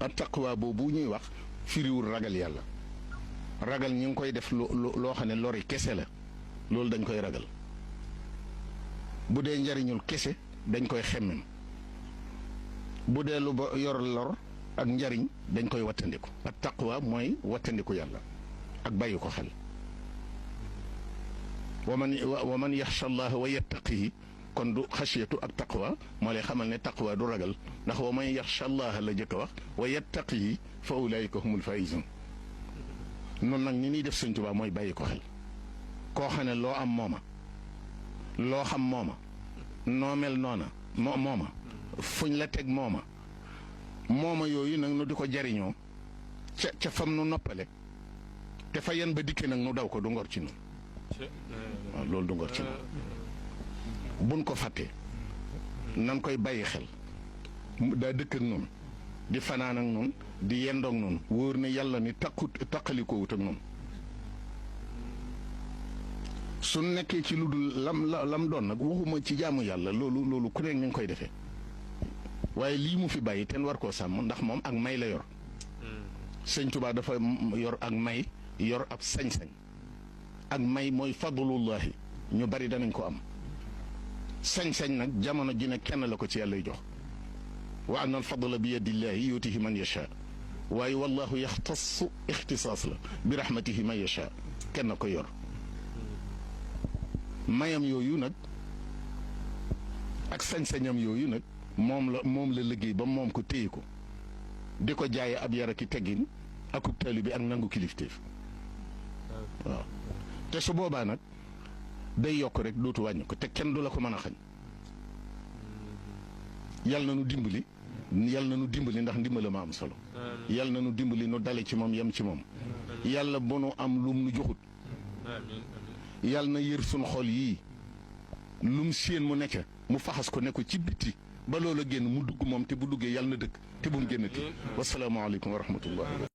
ak taqwa boobu ñuy wax firiwul ragal yàlla ragal ñi ngi koy def loo xam ne lori kese la loolu dañ koy ragal bu dee njariñul kese dañ koy xemmem bu dee lu ba yor lor ak njariñ dañ koy wattandiku ak taqwa mooy wattandiku yàlla ak bàyyi ko xel wa man yaxsha allaha wa yattaqihi kon du xasiyatu ak taqwa moo lay xamal ne taqwa du ragal ndax wa man yaxsha allaha la jëkk a wax wa yattaqihi fa ulaika humul faizun noonu nag ni ñuy def Sëñ Tuubaa mooy bàyyi ko xel koo xam ne loo am mooma loo xam mooma noo mel noona mooma fuñ la teg mooma yooyu nag nu di ko jariñoo ca fam nu noppale te fa yan ba dikkee nag nu daw ko du ngor ci nun waaw loolu du ngor ci nun buñ ko fàttee nan koy bàyyi xel daa dëkk ak noonu di fanaan ak noonu di yendoog noonu wóor ne yàlla ni taqalikoo wut ak noonu su nekkee ci lu dul lam doon nag waxuma ci jaamu yàlla loolu ku nekk ni nga koy defee waaye lii mu fi bàyyi ten war koo sàmm ndax moom ak may la yor Sëñ Tuubaa dafa yor ak may yor ab sañ-sañ ak may mooy fadlullahi ñu bari danañ ko am sañ-sañ nag jamono ji ne kenn la ko ci yàlla jox wa anna al fadla bi yadillahi yutihi man yasha waaye wallahu yaxtassu ixtisaas la bi rahmatihi man yasha kenn ko yor mayam yooyu nag ak sañ-sañam yooyu nag moom la liggéey ba moom ko téye ko di ko jaaye ab yara ki teggin akub taalibe bi ak nangu kilifteef waaw te su boobaa nag day yokk rek dootu wàññi ko te kenn du la ko mën a xañ yal na nu dimbali ndax ndimbala ma am solo yal na nu dimbali nu dale ci moom yem ci moom yàlla bu nu am lum nu joxut yal na yër suñ xol yii lum séen mu nekk mu faxas ko ne ko ci bitti ba loola génn mu dugg moom te bu duggee yàlla na dëkk te bu mu génnati wasalaamaaleykum wa rahmatullah